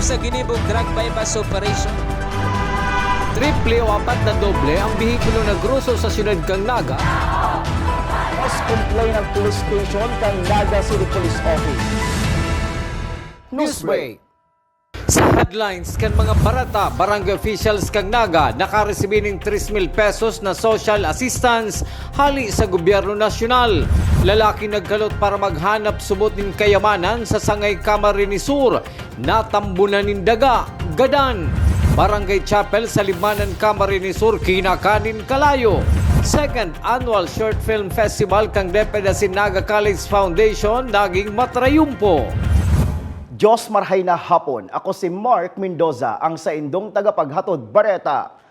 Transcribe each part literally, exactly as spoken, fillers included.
Sa ginibong drug buy-bust operation. Triple o apat na doble ang behikulo na groso sa siyudad kan Naga. Mas complain ang police station kan Naga City Police Office. Newsbreak. Sa headlines kan mga bareta, barangay officials kan Naga nakaresibi nin tres mil pesos na social assistance hali sa gobyerno nasyonal. Lalaki nagkalot para maghanap subot nin kayamanan sa Sangay, Camarines Sur. Natambunan nin daga, gadan. Barangay Chapel sa Libmanan, Camarines Sur, kinakanin kalayo. Second Annual Short Film Festival kan DepEd asin Naga College Foundation naging matrayumpo. Diyos marhay na hapon. Ako si Mark Mendoza, ang saindong tagapaghatod bareta.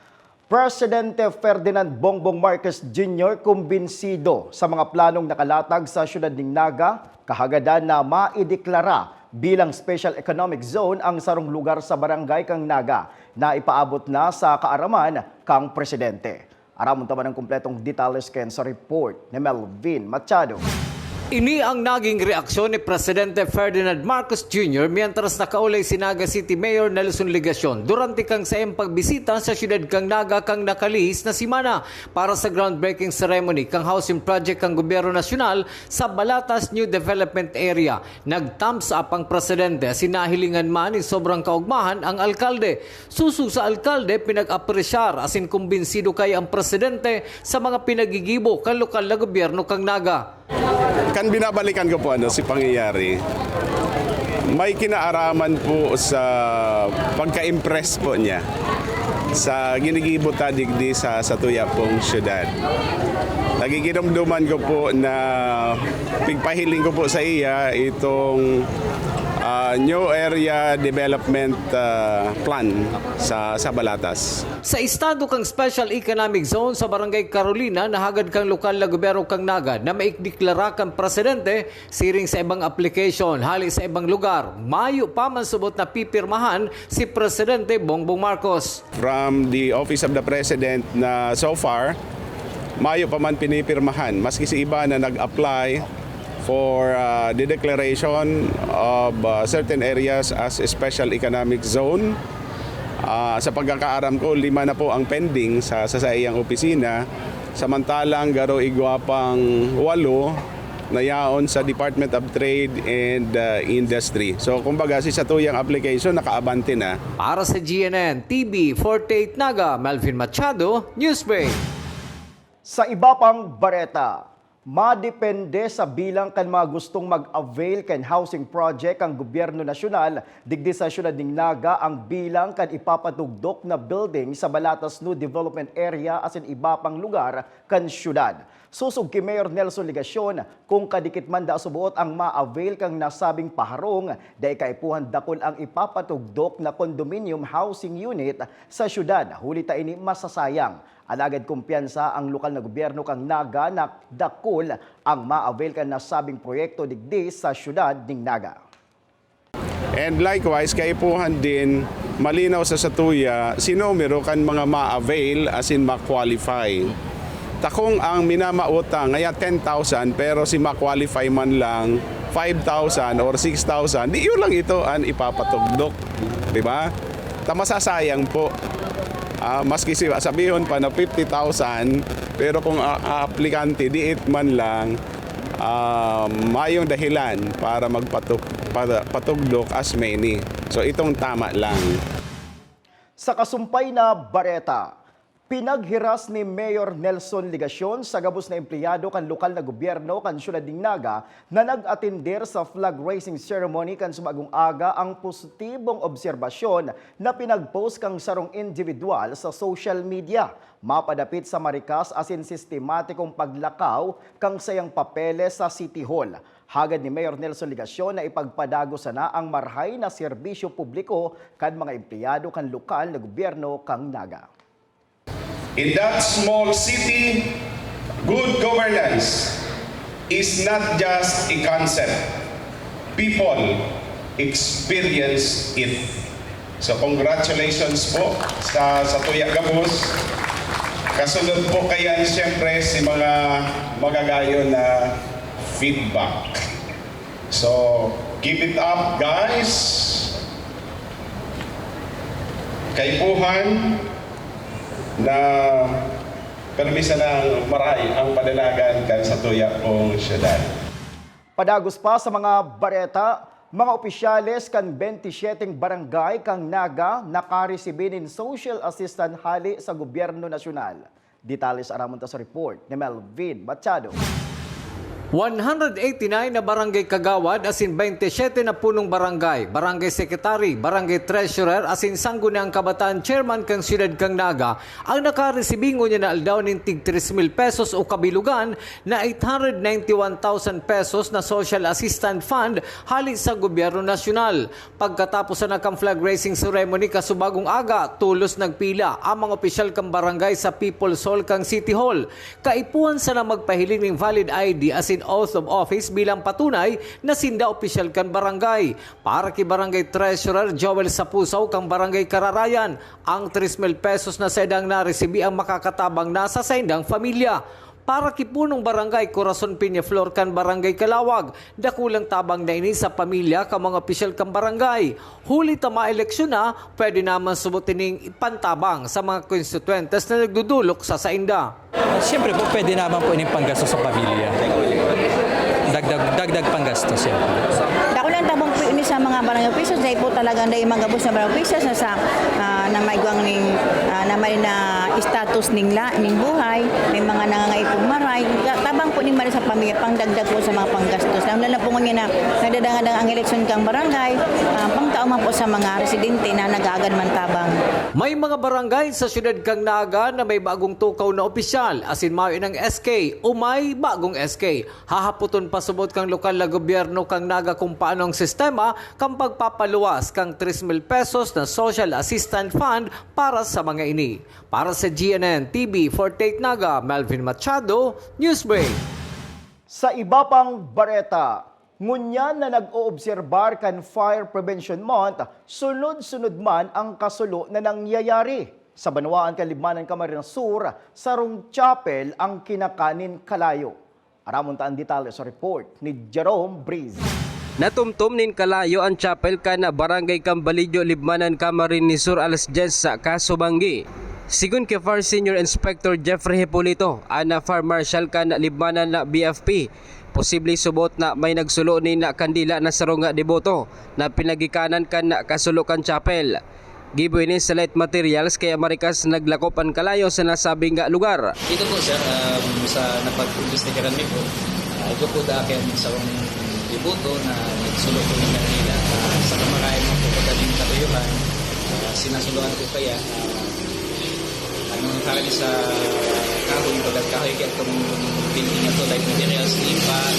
Presidente Ferdinand Bongbong Marcos Junior kumbinsido sa mga planong nakalatag sa siyudad nin Naga, kahagadan na maideklara bilang Special Economic Zone ang sarong lugar sa barangay kan Naga na ipaabot na sa kaaraman kan Presidente. Aramon ta man ang kompletong detalye kan sa report ni Melvin Machado. Ini ang naging reaksyon ni Presidente Ferdinand Marcos Junior mientras nakaulay si Naga City Mayor Nelson Legacion durante kan saiyang pagbisita sa siyudad kan Naga kan nakalihis na semana para sa groundbreaking ceremony kan housing project kan Gobyerno Nasyonal sa Balatas New Development Area. Nag-thumbs up ang presidente asin nahilingan man nin sobrang kaogmahan ang alkalde. Sosog sa alkalde, pinag-apresyar asin kumbinsido kaya ang presidente sa mga pinagigibo kan lokal na gobyerno kan Naga. Kan binabalikan ko po ano si pangyayari, may kinaaraman po sa pagka-impress po niya sa ginigibo ta digdi sa, sa tuya pong syudad. Nagiginomdoman ko po na pigpahiling ko po sa iya itong ah, New Area Development ah, Plan sa, sa Balatas. Sa estado kan Special Economic Zone sa Barangay Carolina, nahagad kan lokal na gobyerno kan Naga na maideklara kan presidente siring sa ibang application hali sa ibang lugar. Mayo pa man subot na pipirmahan si Presidente Bongbong Marcos. From the Office of the President na so far, mayo pa man pinipirmahan, maski si iba na nag-apply for uh, the declaration of uh, certain areas as special economic zone. Uh, sa pagkakaaram ko, lima na po ang pending sa, sa saiyang opisina. Samantalang garo igwa pang walo na yaon sa Department of Trade and uh, Industry. So, kumbaga, si satuyang application nakaabante na. Para sa G N N T V forty-eight Naga, Melvin Machado, Newsbreak. Sa iba pang bareta, madepende sa bilang kan mga gustong mag-avail kan housing project ang gobyerno nasyonal digdi sa siyudad nin Naga ang bilang kan ipapatugdok na building sa Balatas New Development Area asin iba pang lugar kan siyudad. Sosog ki Mayor Nelson Legacion, kung kadikit man da subuot ang ma-avail kan nasabing paharong, dai kaipuhan dakul ang ipapatugdok na condominium housing unit sa siyudad, huli ta ini masasayang. Alagad kumpiyansa ang lokal na gobyerno kan Naga na dakul ang ma-avail kan nasabing proyekto digdi sa siyudad nin Naga. And likewise, kaipuhan din malinaw sa satuya si numero kan mga ma-avail asin ma-qualify. Ta kung ang minamautang ngaya ten thousand pero si ma-qualify man lang five thousand or six thousand, di yun lang ito an ipapatugdok, di ba? Ta masasayang po. Ah, maski si sabihon pa na fifty thousand, pero kung a- aplikante diit man lang, ah, mayong dahilan para magpatuk- para patugdok as many. So itong tama lang. Sa kasumpay na bareta, pinaghiras ni Mayor Nelson Legacion sa gabos na empleyado kan lokal na gobyerno kan siyudad nin Naga na nag-atender sa flag raising ceremony kan subagong aga ang positibong obserbasyon na pinag-post kan sarong individual sa social media. Mapadapit sa marikas asin sistematikong paglakaw kan sayang papeles sa City Hall. Hagad ni Mayor Nelson Legacion na ipagpadagos sana ang marhay na serbisyo publiko kan mga empleyado kan lokal na gobyerno kan Naga. In that small city, good governance is not just a concept. People experience it. So congratulations po sa, sa Tuya Gabos. Kasunod po kayan, siyempre, si mga magagayon na feedback. So, keep it up, guys. Kaipuhan na permi sanang maray ang pananagan kan satuyang syudad. Padagos pa sa mga bareta, mga opisyales kan bente siyeteng barangay kan Naga nakaresibi nin social assistance hali sa gobyerno nasyonal. Detalye aramon ta sa report ni Melvin Machado. One hundred eighty-nine na barangay kagawad asin bente siyete na punong barangay, barangay secretary, barangay treasurer asin sangguniang kabataan chairman kan siyudad kan Naga ang nakaresibi ngunyan na aldaw nin tig tres mil pesos o kabilugan na eight hundred ninety-one thousand pesos na social assistance fund hali sa gobyerno nasyonal. Pagkatapos sana kan flag raising ceremony kasubagong aga, tolos nagpila ang mga opisyal kan barangay sa People's Hall kan City Hall. Kaipuhan sana magpahiling nin valid I D asin oath of office bilang patunay na sinda opisyal kan barangay. Para ki Barangay Treasurer Joel Sapusaw kan Barangay Kararayan, ang tres mil pesos na saindang naresibi ang makakatabang na sa saindang pamilya. Para ki punong barangay Corazon Peñaflor kan Barangay Calawag, dakulang tabang na ini sa pamilya kan mga opisyal kan barangay. Huli ta maeleksyon na, pwede naman subot ining ipantabang sa mga konstituyentes na nagdudulok sa sainda. Siyempre po, pwede naman po ining panggasto sa pamilya. Dagdag, dagdag panggasto, siyempre. Dakulang tabang po ini sa mga barangay officials, dahil po talagang dahil magabos na barangay officials na sa ah, na maigwang ning ah, na may na status ning la, ning buhay, may mga nangangaipo maray. Tabang po ni maray sa pamilya, pangdagdag po sa mga panggastos. Lalo na po ngunyan na nagdadanga-danga ang eleksyon kang barangay, ah, pangtao man po sa mga residente na nag-aagad man tabang. May mga barangay sa siyudad kan Naga na may bagong tukaw na opisyal, asin mayo nang S K o may bagong S K. Hahapoton pa subot kan lokal na gobyerno kan Naga kung paano ang sistema kan pagpapaluwas kan tres mil pesos na social assistance fund para sa mga ini. Para sa G N N T V forty-eight Naga, Melvin Machado, Newsbreak. Sa iba pang bareta, ngunyan na nag-oobserbar kan Fire Prevention Month, sunod-sunod man ang kasulo na nangyayari. Sa banwaan kan Libmanan, Camarines Sur, sarong chapel ang kinakanin kalayo. Aramon ta an detalye sa report ni Jerome Breeze. Natumtom nin kalayo an chapel kan Barangay Cambalillo, Libmanan, Camarines Sur, alas dyes sa kasubanggi. Sigon ki Fire Senior Inspector Jeffrey Hipolito, an Fire Marshal kan Libmanan na B F P, posible subot na may nagsulo nin kandila na sarong deboto na pinagikanan kan kasulo kan chapel. Gibo ini sa light materials kaya marikas naglakop an kalayo sa nasabing lugar. Dito po, sir, um, sa napag-imbestigaran mi po, ah, ito po dati ang isang deboto na nagsulo po ng Manila. Ah, sa kamarayan mo po, pagdating katuyuhan, ah, sinasuloan po kaya, ah, ano ang karami sa kahoy, pagkat kahoy kaya itong building na to, light materials, lipa, ah,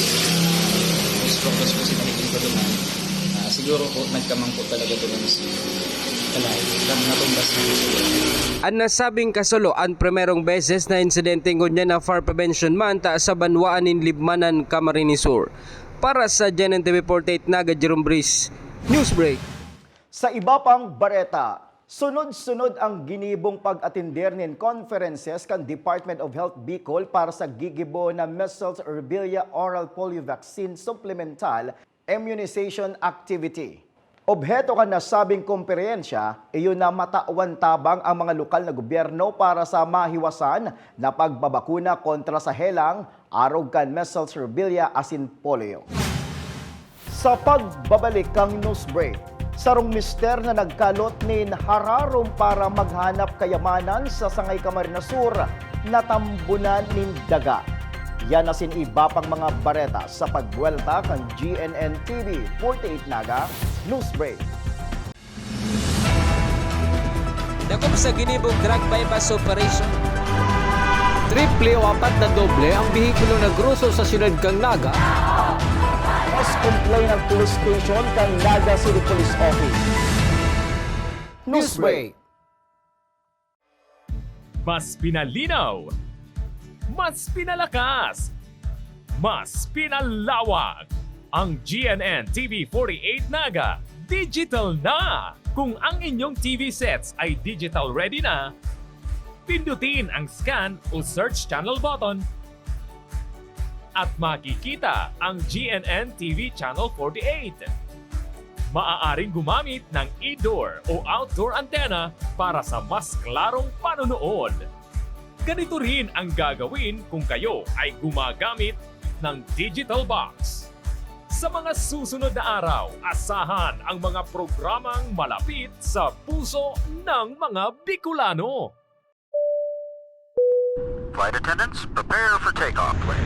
strong po sinalikin ko doon. Ah, siguro po, nagkamang po talaga ito ng si Kalay. Lang natumbas ng sila. An nasabing kasulo, an primerong beses na insidente ngunyan na Fire Prevention Month sa banwaan nin Libmanan, Camarines Sur. Para sa G N N T V forty-eight Naga, Jerome Breeze, Newsbreak. Sa iba pang bareta, sunod-sunod ang ginibong pag-atender nin conferences kan Department of Health Bicol para sa gigibo na measles, rubella, oral polio vaccine supplemental immunization activity. Obheto kan nasabing komperensya, iyo na matawan tabang ang mga lokal na gobyerno para sa mahiwasan na pagbabakuna kontra sa helang, arog kan measles, rubella asin polio. Sa pagbabalik kan news break, sarong mister na nagkalot nin hararom para maghanap kayamanan sa Sangay Camarines Sur, natambunan nin daga. Yan asin iba pang mga bareta sa pagbuwelta kan G N N T V forty-eight Naga News Break. Dakop sa ginibong drug buy-bust operation. Triple o apat na doble ang behikulo na groso sa siyudad kan Naga. Mas complain ang police station kan Naga City Police Office. News break. Mas pinalinaw, mas pinalakas, mas pinalawak. Ang G N N T V forty-eight Naga digital na! Kung ang inyong T V sets ay digital ready na, pindutin ang scan o search channel button at makikita ang G N N T V Channel forty-eight. Maaaring gumamit ng indoor o outdoor antenna para sa mas klarong panonood. Ganito rin ang gagawin kung kayo ay gumagamit ng digital box. Sa mga susunod na araw, asahan ang mga programang malapit sa puso ng mga Bicolano. Flight attendants, prepare for takeoff, please.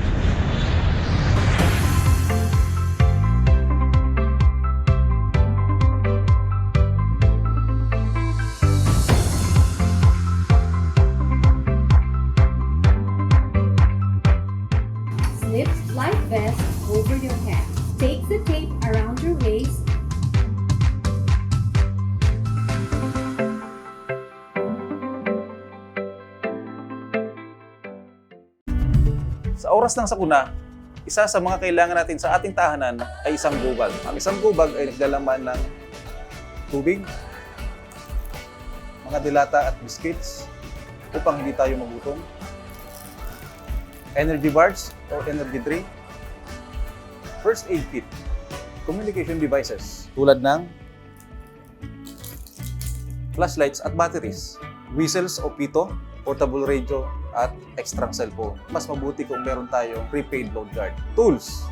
Slip flight vest over your head. Take the tape around your waist. Sa oras ng sakuna, isa sa mga kailangan natin sa ating tahanan ay isang gubag. Ang isang gubag ay naglalaman ng tubig, mga dilata at biscuits upang hindi tayo magutom, energy bars or energy drink, first aid kit, communication devices tulad ng flashlights at batteries, whistles o pito, portable radio, at extrang cellphone. Mas mabuti kung meron tayong prepaid load guard. Tools,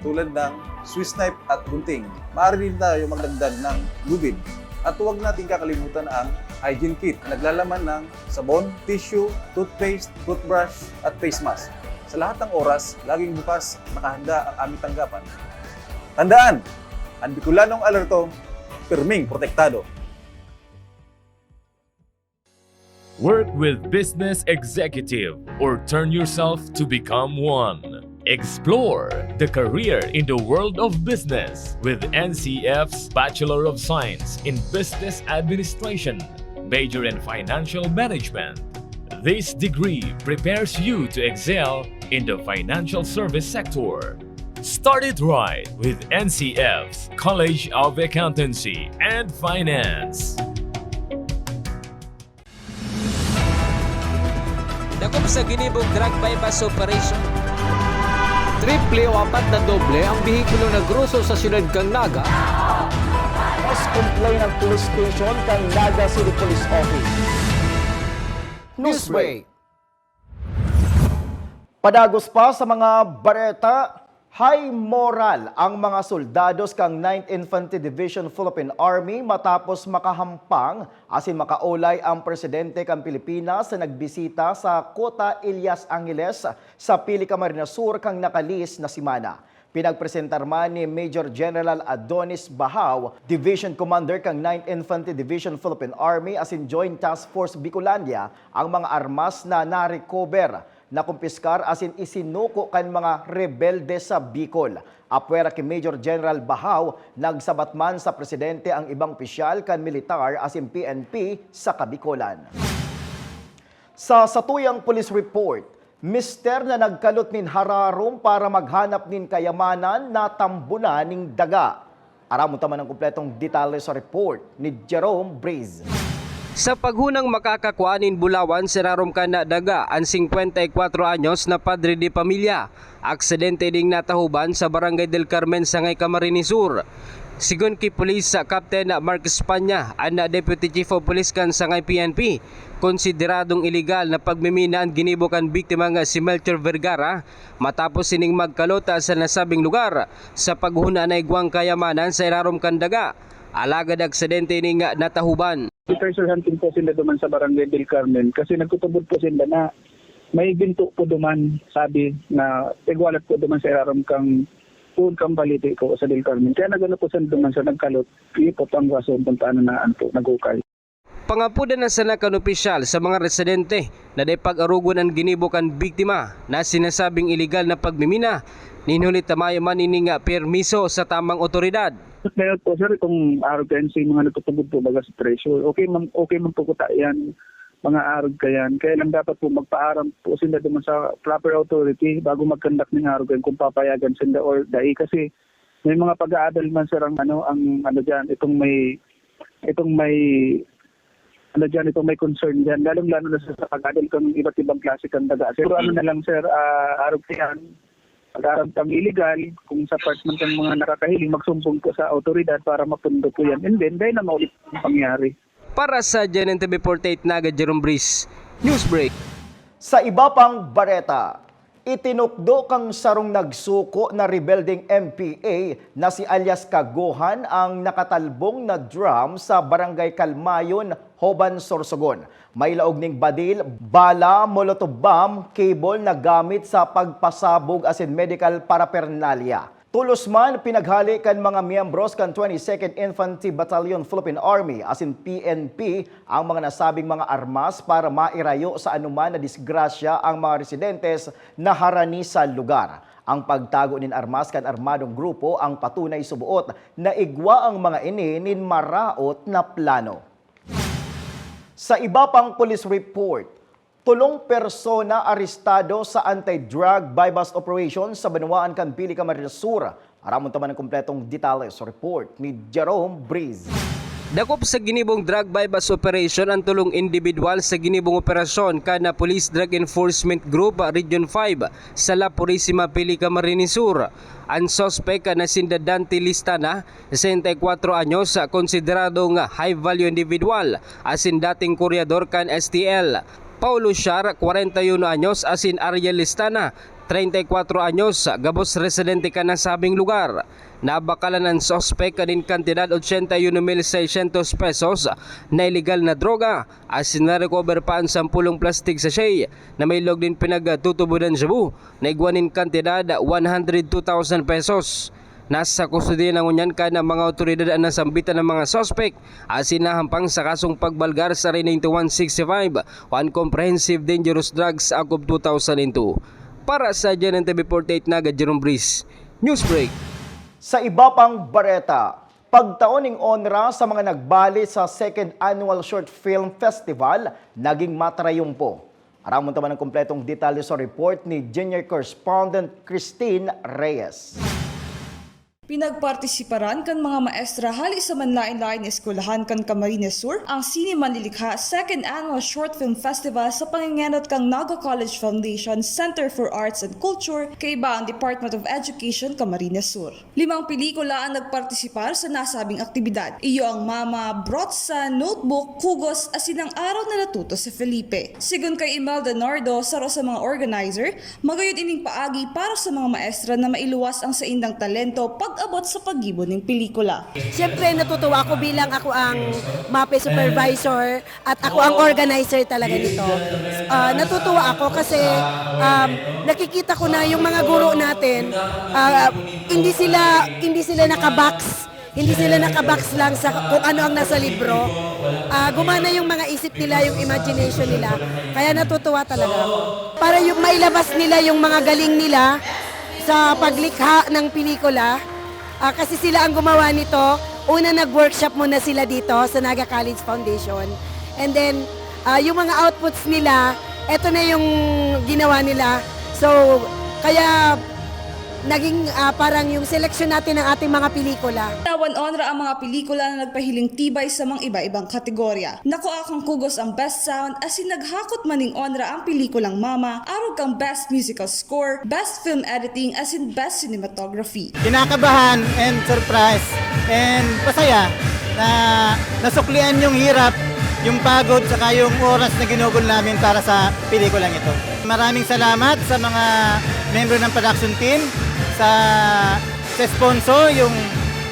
tulad ng Swiss knife at gunting. Maaari din tayo magdagdag ng lubid. At huwag nating kakalimutan ang hygiene kit na naglalaman ng sabon, tissue, toothpaste, toothbrush, at face mask. Sa lahat ng oras, laging bukas, nakahanda ang aming tanggapan. Tandaan, ang Bicolanong alerto, pirming protektado. Work with business executive or turn yourself to become one. Explore the career in the world of business with N C F's Bachelor of Science in Business Administration, major in Financial Management. This degree prepares you to excel in the financial service sector. Start it right with N C F's College of Accountancy and Finance. Dakop sa ginibong drug buy-bust operation. Triple o apat na doble ang behikulo na groso sa siyudad kan Naga. Mas complain ang police station kan Naga City Police Office. Newsbreak. Padagos pa sa mga bareta, high moral ang mga soldados kan Ninth Infantry Division Philippine Army matapos makahampang asin makaolay ang presidente kan Pilipinas na nagbisita sa Kota Elias Angeles sa Pili, Camarines Sur kan nakalihis na semana. Pinagpresentar man ni Major General Adonis Bahao, Division Commander kan Ninth Infantry Division Philippine Army asin Joint Task Force Bicolandia, ang mga armas na na-recover, nakumpiskar asin isinuko kan mga rebelde sa Bicol. Apwera ki Major General Bahao, nagsabat man sa presidente ang ibang opisyal kan militar asin P N P sa Kabikolan. Sa satuyang police report, mister na nagkalot nin hararom para maghanap nin kayamanan, natambunan nin daga. Aramon ta man an kompletong detalye sa report ni Jerome Breeze. Sa paghunang makakakua nin bulawan sa irarom kan daga, an singkwenta y kwatro anyos na padre de pamilya, aksidente ining natahoban sa Barangay del Carmen, Sangay, Camarines Sur. Sigon ki Police Captain Mark España, an Deputy Chief of Police kan Sangay P N P, konsideradong ilegal na pagmimina an ginibo kan biktima nga si Melchor Vergara, matapos sining magkalot sa nasabing lugar sa paghuna na igwang kayamanan sa irarom kan daga. Alagad aksidente ini nga natahoban. Treasure hunting po sila duman sa Barangay del Carmen kasi nagtutubod po sila na may ginto po duman, sabi na tigwalat po duman sa irarom kang, poon kang baliti po sa Del Carmen. Kaya nagano po sila duman sa nagkalot, iyo po ang rason kung paano na ano po, nagukay. Pangapodan na sana kan opisyal sa mga residente na dai pag-arogon an ginibo kan biktima na sinasabing ilegal na pagmimina, nin huli ta mayo man ini nga permiso sa tamang otoridad. Ngayon po, sir, kung arog kayan sa mga nagtutubod po baga sa treasure, okay man, okay man po kuta yan, mga arog kayan. Kaya lang dapat po magpaaram po sila duman sa proper authority bago mag-conduct ng arog kayan kung papayagan sila or dai. Kasi may mga pag-aadal man, sir, ang ano, ang ano diyan, itong may, itong may, ano diyan, itong may concern diyan, lalong-lalo na sa, sa pag-aadal kang iba't ibang klase kang daga. Siguro ano na lang, sir, ah, arog kayan, Pag-aram kang illegal, kung sa part man kang mga nakakahiling, magsumbong po sa awtoridad para mapundo po yan. And then, dahil na maulit ang pangyari. Para sa G N N T V forty-eight Naga, Jerome Breeze, Newsbreak. Sa iba pang bareta, itinukdo kan sarong nagsuko na rebeldeng M P A na si alias Kaguhan ang nakatalbong na drum sa Barangay Calmayon, Hoban, Sorsogon. May laog ning badil, bala, molotov bomb, cable na gamit sa pagpasabog asin medical paraphernalia. Tolos man pinaghale kan mga miyembros kan twenty-second Infantry Battalion Philippine Army asin P N P ang mga nasabing mga armas para mairayo sa anoman na disgrasya ang mga residentes na harani sa lugar. Ang pagtago nin armas kan armadong grupo ang patunay suboot na igwa ang mga ini nin maraot na plano. Sa iba pang police report, tolong persona arestado sa anti-drug buy-bust operation sa banwaan kan Pili, Camarines Sur. Aramon ta man an kompletong detalye sa report ni Jerome Breeze. Dakop sa ginibong drug buy-bust operation an tolong indibidwal sa ginibong operasyon kan Police Drug Enforcement Group Region five sa La Purisima, Pili, Camarines Sur. An suspek na sinda Dante Listana, sesenta y cuatro anyos, konsideradong high value individual, asin dating kuryador kan S T L. Paulo Siar, kwarenta y uno anyos, asin Ariel Listana, treinta y cuatro anyos, gabos residente kan nasabing lugar. Nabakalan an suspek nin kantidad ochenta y uno mil seiscientos pesos na iligal na droga, asin na-recover pa an sampolong plastic sachet na may log nin pinagtutubodan shabu na igwa nin kantidad one hundred two thousand pesos. Nasa kustodiya na ngunyan kan mga awtoridad an nasambitan na mga suspek asin nahampang sa kasong pagbalgar sa R ninety-one sixty-five o an Comprehensive Dangerous Drugs Act of two thousand and two. Para sa G N N T V forty-eight Naga, Jerome Breeze, Newsbreak. Sa iba pang bareta, pagtao ning onra sa mga nagbali sa Second Annual Short Film Festival naging matarayumpo. Aramon ta man an kompletong detalye sa report ni Junior Correspondent Christine Reyes. Pinagpartisiparan kan mga maestra hali sa manlaen-laen na eskwelahan kan Camarines Sur ang Sine Manlilikha Second Annual Short Film Festival sa pangengenot kan Naga College Foundation Center for Arts and Culture, kaiba ang Department of Education, Camarines Sur. Limang pelikula ang nagpartisipar sa nasabing aktibidad. Iyo ang Mama, Brotsa, Notebook, Kugos, asin Ang Araw na Natuto si Felipe. Sigon kay Imelda Nardo, saro sa mga organizer, magayon ining paagi para sa mga maestra na mailuwas ang saindang talento pag-abot sa paggibo ning pelikula. Siyempre, natutuwa ako bilang ako ang MAPEH supervisor at ako ang organizer talaga nito. Ah, natutuwa ako kasi, um, nakikita ko na yung mga guro natin, ah, hindi sila, hindi sila naka-box. Hindi sila naka-box lang sa kung ano ang nasa libro. Ah, gumana yung mga isip nila, yung imagination nila. Kaya natutuwa talaga ako. Para yung mailabas nila yung mga galing nila sa paglikha ng pelikula. Ah, kasi sila ang gumawa nito. Una, nag-workshop muna sila dito sa Naga College Foundation. And then, ah, yung mga outputs nila, eto na yung ginawa nila. So, kaya naging, ah, parang yung seleksyon natin ng ating mga pelikula. Tawan onra ang mga pelikula na nagpahiling tibay sa mga iba-ibang kategorya. Nakua kan Kugos ang Best Sound, asin naghakot man ning onra ang pelikulang Mama, arog kan Best Musical Score, Best Film Editing, asin Best Cinematography. Kinakabahan and surprise and masaya na nasuklian yung hirap, yung pagod, saka yung oras na ginugol namin para sa pelikulang ito. Maraming salamat sa mga membro ng production team, sa, sa sponsor, yung,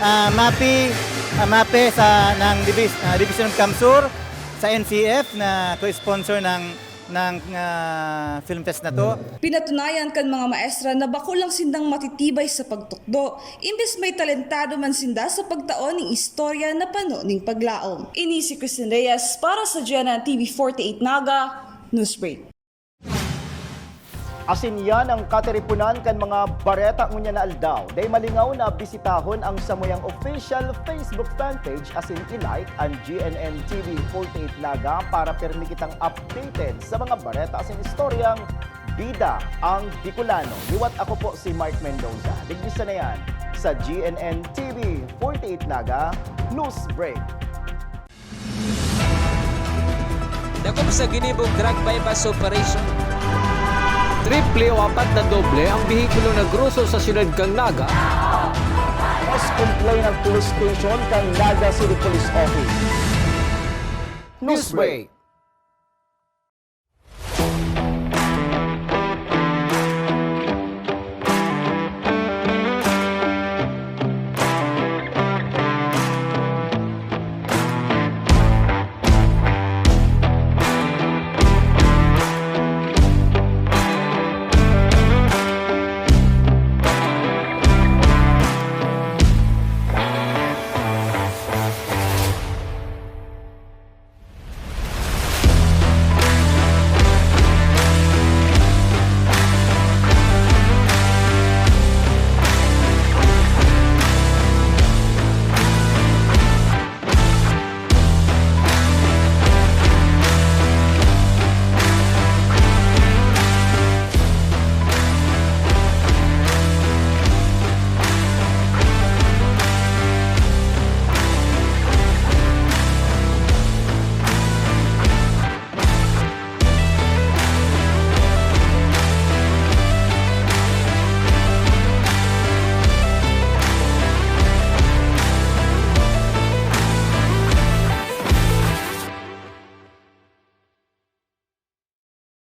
ah, MAPI, ah, MAPE sa, ng Divis-, ah, Division of CamSur, sa N C F na co-sponsor ng, ng, ah, film fest na 'to. Pinatunayan kan mga maestra na bako lang sindang matitibay sa pagtukdo, imbes may talentado man sinda sa pagtao ning istorya na pano ning paglaom. Ini si Christine Reyes para sa G N N T V forty-eight Naga, Newsbreak. Asin yan ang katiriponan kan mga bareta ngunyan na aldaw. Dai malingaw na bisitahon ang samuyang official Facebook fan page asin i-like an G N N T V forty-eight Naga para pirmi kitang updated sa mga bareta asin istoryang bida ang Bicolano. Liwat ako po si Mark Mendoza. Digdi sana yan sa G N N T V forty-eight Naga News Break. Dakop sa ginibong drug buy-bust operation. Triple o apat na doble ang behikulo nagroso sa siyudad kan Naga. Mas complain ang police station kan Naga City Police Office. Newsbreak.